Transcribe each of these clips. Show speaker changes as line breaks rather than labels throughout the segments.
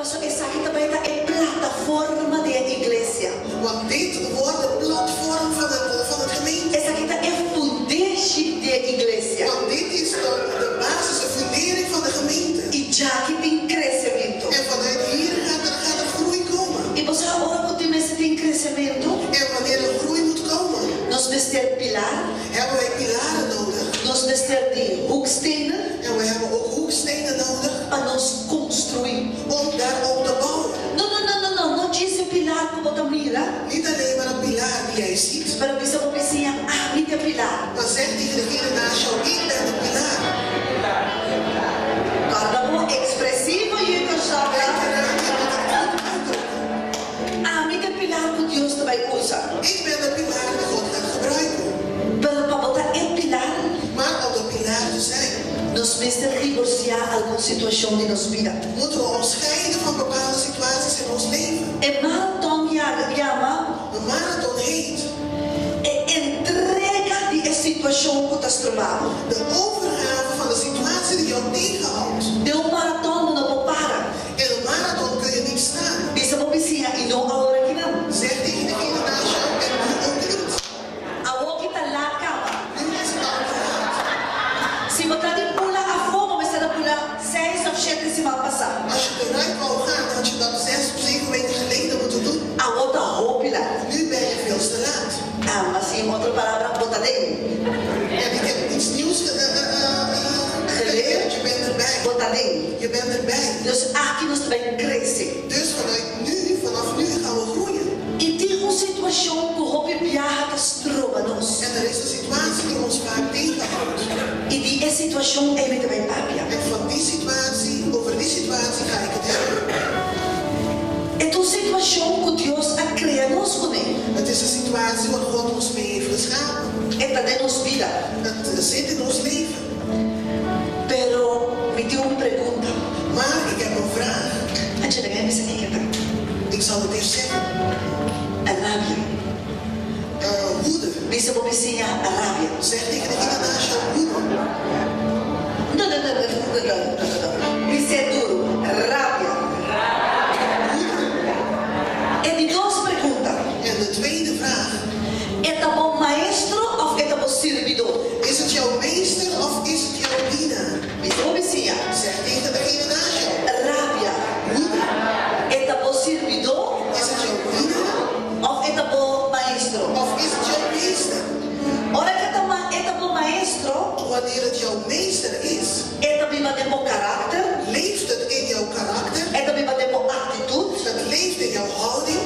Paso esaki tambe ta e plataforma di iglesia.
Want dit wordt de platform van het gemeente.
Esaki ta e fundeshi di iglesia.
Want dit is de basis, de fundering van de gemeente.
I djaki tin kresementu.
En vanuit hier gaat er groei komen.
I bo sa ora ku tin mester tin kresementu,
En wanneer er groei moet komen,
nos mester pilar,
hebben wij pilaren nodig.
Nos mester di hoekstenen
En we hebben ook hoekstenen nodig
pa nos konstruí.
Om daarop te bouwen.
No, no, no, no, no, no djis e pilar ku bo ta mira,
Niet alleen maar een pilaar die jij ziet.
Pero bisa bo bisiña, "Ami ta e pilar."
Maar zeg tegen degene naast jou: "Ik ben de pilaar."
Korda bo ekspresivo, juffrouw
Denk eraan, je moet het goed uitdrukken.
Ami ta e pilar ku Dios ta bai usa.
Ik ben de pilaar die God gaat gebruiken.
Pero pa bo ta e pilar,
Maar om de pilaar te zijn,
nos mester divorsiá algun situashon di nos bida.
Moeten we ons scheiden van bepaalde situaties in ons leven.
E maraton yama
De marathon heet
e entrega di e situashon ku ta stroba bo.
De overgave van de situatie die jou tegenhoudt.
Den un maraton no por para.
In een marathon kun je niet staan.
Bisa bo bisiña, "I no awor aki no."
Zeg tegen degene naast jou: "En nu ook niet."
Awor aki ta lat kaba.
Nu is het al te laat.
Si bo ta di pula afó, bo mester a pula 6 òf 7 siman pasá.
Als je eruit wou gaan, had je dat 6 of 7 weken geleden moeten doen.
Awor ta hopi lat.
Nu ben je veel te laat.
Ah, ma sin otro palabra, bo ta den.
En ik heb iets nieuws geleerd. Je bent erbij.
Bo ta den.
Je bent erbij.
Dus aki nos ta bai krese.
Dus vanuit nu, vanaf nu gaan we groeien.
I tin un situashon ku hopi biaha ta stroba nos.
En er is een situatie die ons vaak tegenhoudt.
I di e situashon ei mi ta bai papia.
En van die situatie, over die situatie ga ik het hebben.
E ta un situashon ku Dios a krea nos kuné.
Het is een situatie waar God ons mee heeft geschapen.
E ta den nos bida.
Het zit in ons leven.
Pero mi tin un pregunta.
Maar ik heb een vraag.
Anto, laga mi bisa kiko ta.
Ik zal het eerst zeggen.
Rabia.
Woede.
Bisa bo bisiña, "Rabia."
Zeg tegen degene naast jou: "Woede."
No, no, no, no, no, no, no, no. Bis'é duru. "Rabia."
Woede.
E di dos pregunta.
En de tweede vraag.
E ta bo maestro òf e ta bo sirbidó?
Is het jouw meester of is het jouw dienaar?
Bisa bo bisiña.
Zeg tegen degene naast jou.
"Rabia."
Woede.
E ta bo sirbidó
Is het jouw dienaar
òf e ta bo maestro?
Of is het jouw meester?
Ora ku e ta bo maestro,
Wanneer het jouw meester is,
e ta biba den bo karakter,
leeft het in jouw karakter,
e ta biba den bo aktitut,
het leeft in jouw houding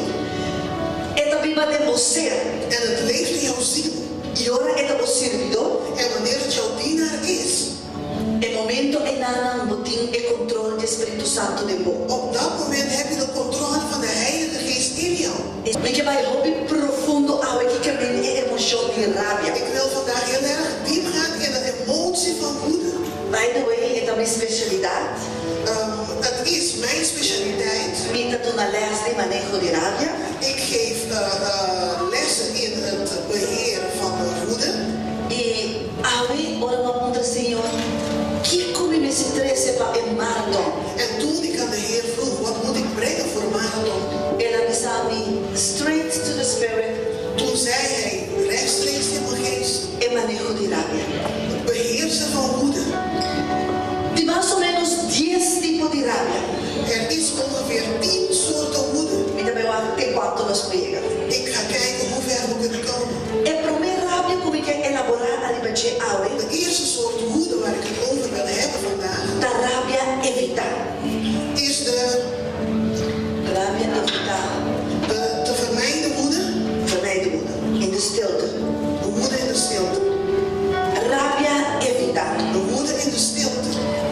e ta biba den bo ser.
En het leeft in jouw ziel.
I ora e ta bo sirbidó,
En wanneer het jouw dienaar is,
e momento einan bo tin e kontrol di Spiritu Santu den bo.
Op dat moment heb je de controle van de Heilige Geest in jou.
Mi ke bai hopi profundo awe kiko e emoshon di rabia.
Ik wil vandaag heel erg diep gaan in de emotie van woede.
By the way, e ta mi spesialidat.
Het is mijn specialiteit.
Mi ta duna les di maneho di rabia.
Ik geef lessen in het beheer van de woede.
I awe ora m'a puntra Señor, kiko mi mester trese pa e maraton?
En toen ik aan de Heer vroeg: "Wat moet ik brengen voor de marathon?"
El a bisa mi straight to the spirit,
Toen zei hij rechtstreeks in mijn geest:
e maneho di rabia.
Het beheersen van woede.
Tin mas o ménos 10 tipo di rabia.
Er is ongeveer 10 soorten woede.
Mi ta bai wak te kuantu nos por yega.
Ik ga kijken hoe ver we kunnen komen.
E promé rabia ku mi ke elaborá ariba dje awe,
De eerste soort woede waar ik het over wil hebben vandaag
ta rabia evitá.
Is de,
Rabia evitá.
De te vermijden woede.
Vermijden woede. In de stilte.
De woede in de stilte.
Rabia evitá.
De woede in de stilte.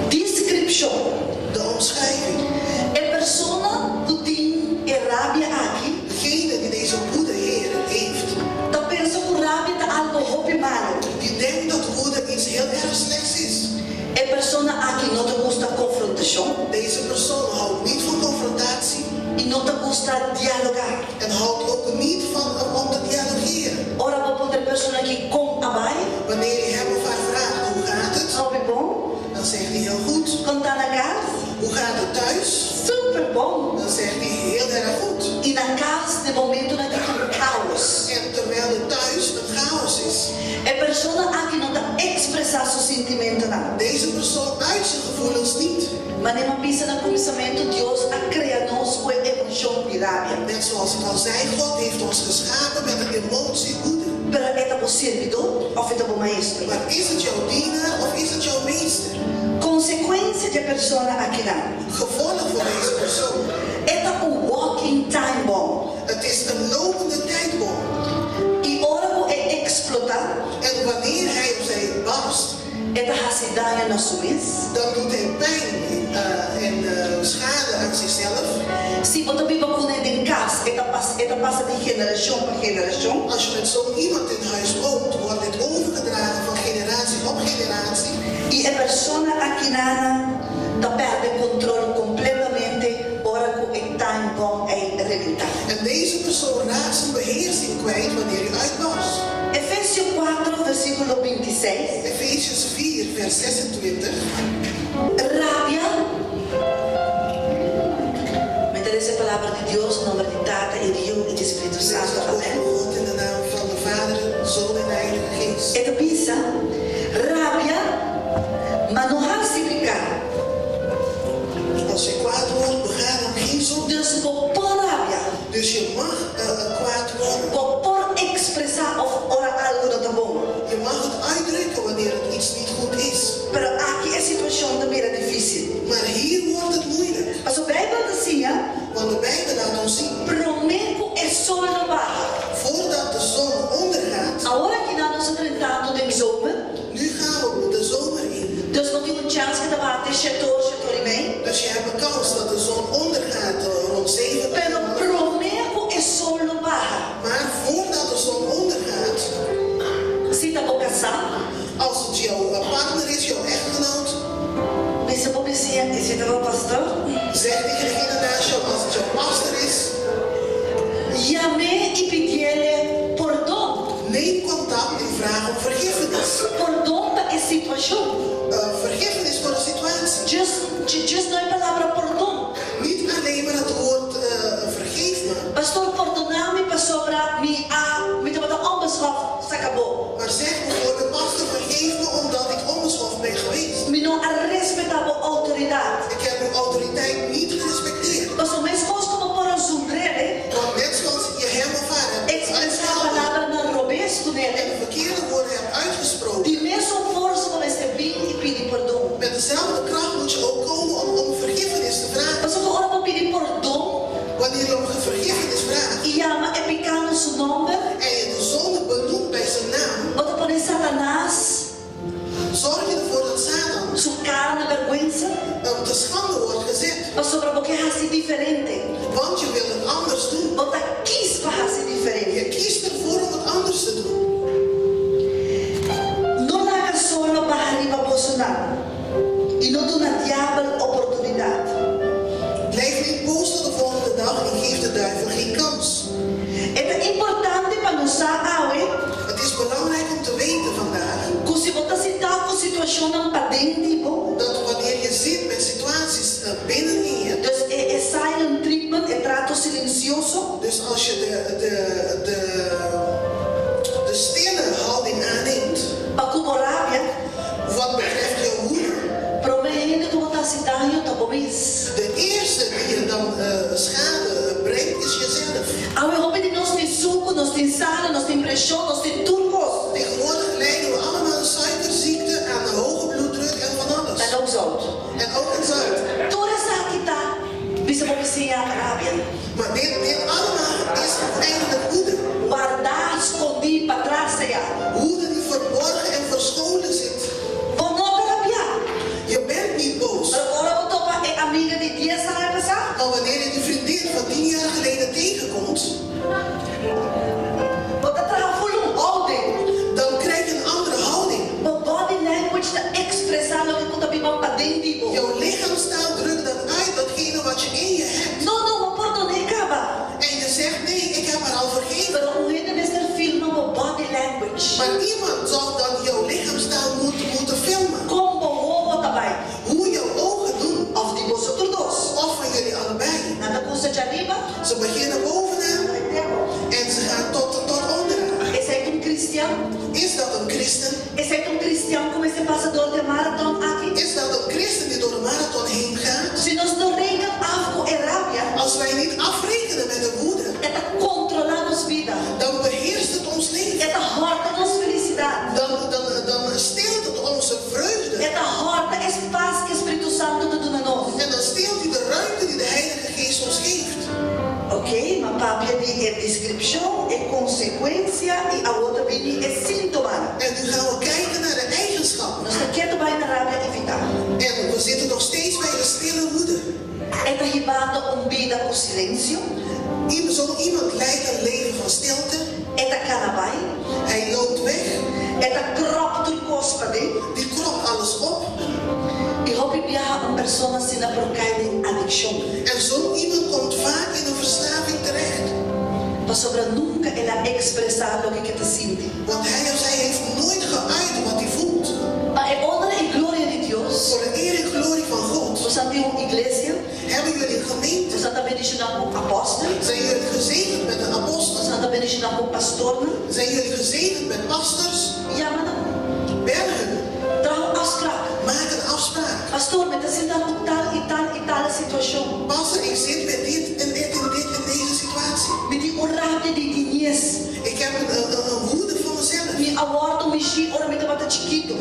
Deskripshon.
De omschrijving.
E persona ku tin e rabia aki,
Degene die deze woede, Heer, heeft,
ta pensa ku rabia ta algu hopi malu.
Die denkt dat woede iets heel erg slechts is.
E persona aki no ta gusta konfrontashon
Deze persoon houdt niet van confrontatie
i no ta gusta dialogá.
En houdt ook niet van om te dialogeren.
Ora bo puntra e persona aki kon a bai,
Wanneer je hem of haar vraagt: "Hoe gaat het?"
"Hopi bon."
Dan zegt hij: "Heel goed."
"Kon ta na kas?"
"Hoe gaat het thuis?"
"Super bon." Manera m'a bisa na kuminsamentu, Dios a krea nos ku e emoshon di rabia.
Net zoals ik al zei, God heeft ons geschapen met de emotie woede.
Pero e ta bo sirbidó òf e ta bo maestro?
Maar is het jouw dienaar of is het jouw meester?
Konsekuensia di e persona akinan.
Gevolg voor deze persoon.
E ta un walking time bomb.
Het is een lopende tijdbom.
I ora ku e eksplotá.
En wanneer hij of zij barst.
E ta hasi daño na su mes.
Dan doet hij pijn en schade aan zichzelf.
Si bo ta biba kuné den kas, e ta e ta pasa di generashon pa generashon.
Als je met zo'n iemand in huis woont, wordt dit overgedragen van generatie op generatie.
I e persona akinan ta pèrdè kontrol kompletamente ora ku e time bomb ei rebentá.
En deze persoon raakt zijn beheersing kwijt wanneer hij uitbarst.
Efesio kuater, versíkulo 26.
Efesiërs 4, vers 26.
Rabia. Mi ta lesa e palabra di Dios na nomber di Tata i di Yu i di Spiritu
Lees
Santu.
het woord
Amen.
van God in de naam van de Vader, Zoon en Heilige Geest.
E ta bisa, Rabia, ma no hasi piká.
Als je kwaad wordt, bega dan geen zonde.
Dus bo por rabia.
Dus je mag kwaad worden.
Bo por ekspresá òf ora algu no ta bon.
Je mag het uitdrukken wanneer het iets niet goed is.
Pero aki e situashon ta bira difísil.
Maar hier wordt het moeilijk.
Pasobra Beibel ta siña.
Want de Bijbel laat ons zien.
Promé ku e sol lo baha.
Voordat de zon ondergaat.
Awor aki nan nos ta drentando den zomer.
Nu gaan we de zomer in.
Dus bo tin un chans ku ta baha te shetor, shetor i mei.
Dus je hebt een kans dat de zon ondergaat rond zeven
Pero promé ku e sol lo baha.
Maar voordat de zon ondergaat.
Si ta bo kasá.
Als het jouw partner is, jouw echtgenoot.
Bisa bo bisiña, i si ta bo pastor?
Zeg tegen degene naast jou, als het jouw pastor is.
Yam'é i pidié pordon.
Neem contact en vraag om vergiffenis.
Pordon pa e situashon.
Vergiffenis voor de situatie.
Djis, djis no e palabra pordon.
Niet alleen maar het woord vergeef me.
Pastor pordoná mi pasobra mi a, mi tabata onbeschoft saka bo.
Maar zeg bijvoorbeeld, pastor vergeef me omdat ik onbeschoft ben geweest.
Mi no a respetá bo outoridat.
Ik heb uw autoriteit niet gerespecteerd.
Pasobra meskos ku bo por a zundr'é.
Want net zoals je hem of haar hebt
Ekspresá
uitgescholden.
palabranan robes kuné.
En de verkeerde woorden hebt uitgesproken.
Di mesun forsa bo mester bin i pidi pordon.
Met dezelfde kracht moet je ook komen om om vergiffenis te vragen.
Pasobra ora bo pidi pordon.
Wanneer je om vergiffenis vraagt.
I yama e piká na su nòmber.
En je de zonde benoemt bij zijn naam.
Bo ta pone Satanas.
Zorg je ervoor dat Satan.
Su kara na bèrgwensa.
Te schande wordt gezet.
Pasobra bo ke hasi diferente.
Want je wil het anders doen.
Bo ta kis pa hasi diferente.
Je kiest ervoor om het anders te doen.
No laga solo baha riba bosonan i no duna diabel oportunidat.
Blijf niet boos tot de volgende dag en geef de duivel geen kans.
E ta importante pa nos sa awe.
Het is belangrijk om te weten vandaag.
Ku si bo ta sintá ku situashonnan paden di bo.
Dat wanneer je zit met situaties binnenin je.
Dus e e silent treatment, e trato silensioso.
Dus als je de de de de stille houding aanneemt.
Pa ku bo rabia.
Wat betreft jouw woede.
Promé hende ku bo ta hasi daño ta bo mes.
De eerste die je dan schade brengt is jezelf.
Awe hopi di nos tin suku, nos tin sala, nos tin preshon, nos tin tur kos.
Tegenwoordig lijden we allemaal aan suikerziekte, aan de hoge bloeddruk en van alles.
En ook zout.
En ook in zout.
Tur esaki ta bisa bo bisiña rabia.
Maar dit dit allemaal is uiteindelijk woede.
Wardá, skondí, patras sea.
Woede die verborgen en verscholen zit.
Bo no ta rabiá.
Je bent niet boos.
Pero ora bo topa e amiga di dies aña pasá.
Maar wanneer je die vriendin van tien jaar geleden tegenkomt.
Bo ta traha ful un houding.
Dan krijg je een andere houding.
Bo body language ta ekspresá loke ku ta biba paden di bo.
Jouw lichaamstaal drukt dan uit datgene wat je in je hebt.
No, no, bo pordon'é kaba.
En je zegt, nee, ik heb haar al vergeven.
Pero un hende mester filma bo body language.
Maar iemand zal dan jouw lichaamstaal moeten moeten filmen.
Kon bo wowo ta bai.
Hoe jouw ogen doen.
Of di boso tur dos.
Of van jullie allebei.
Nan ta kusa djariba.
Ze beginnen bovenaan en ze gaan tot tot onderaan.
Esei ta un kristian?
Is dat een christen?
Esei ta un kristian ku mester pasa dor di e maraton aki?
Is dat een christen die door de marathon heen gaat?
Karakterístika i awor ta bini e síntomanan.
En nu gaan we kijken naar de eigenschappen.
Nos ta ketu bai na rabia evitá.
En we zitten nog steeds bij de stille woede.
E ta hibando un bida ku silensio.
Zo iemand leidt een leven van stilte.
E ta kana bai.
Hij loopt weg.
E ta kròp tur kos paden.
Die kropt alles op.
I hopi biaha un persona asina por kai den adikshon.
En zo iemand komt vaak in een verslaving terecht.
Pasobra nunka el a ekspresá loke ku e ta sinti.
Want hij of zij heeft nooit geuit wat hij voelt.
Pa e honra i gloria di Dios.
Voor de eer en glorie van God.
Boso tin un iglesia.
Hebben jullie een gemeente?
Boso ta bendishoná ku apòstel.
Zijn jullie gezegend met een apostel?
Boso ta bendishoná ku pastornan.
Zijn jullie gezegend met pastors?
Yama nan.
Bel hen.
Traha un afspraak.
Maak een afspraak.
Pastor, mi ta sinta ku tal i tal i tal situashon.
Pastor, ik zit met dit en dit en dit en deze situatie.
Mi tin un rabia di niñes.
Ik heb een woede van mezelf.
Mi a wòrdu mishí ora mi tabata chikitu.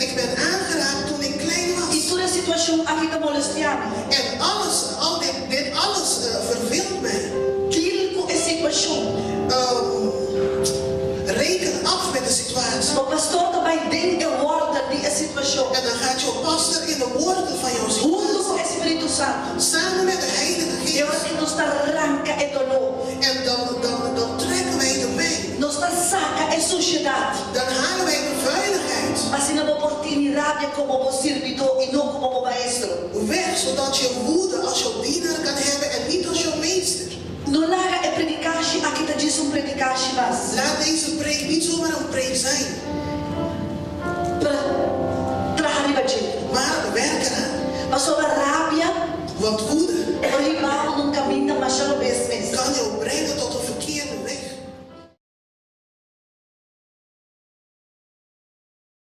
Ik ben aangeraakt toen ik klein
I
was.
tur e situashon aki ta molestiá mi.
En alles, al dit, dit alles verveelt mij.
Deal ku e situashon.
Reken af met de situatie.
Bo pastor ta bai den e wortel di e situashon.
En dan gaat jouw pastor in de wortel van jouw
Huntu ku
situatie.
e Spiritu Santu.
Samen met de Heilige
I ora
Geest.
ei nos ta ranka e doló.
En dan trekken wij de pijn.
Nos ta saka e sushedat.
Dan halen wij de vuiligheid
Asina bo por tin rabia komo bo sirbidó i no komo bo maestro.
weg, zodat je woede als jouw dienaar kan hebben en niet als jouw meester.
No laga e predikashi aki ta djis un predikashi mas.
Laat deze preek niet zomaar een preek zijn,
Pero traha riba dje.
Maar werk eraan.
Pasobra rabia
Want woede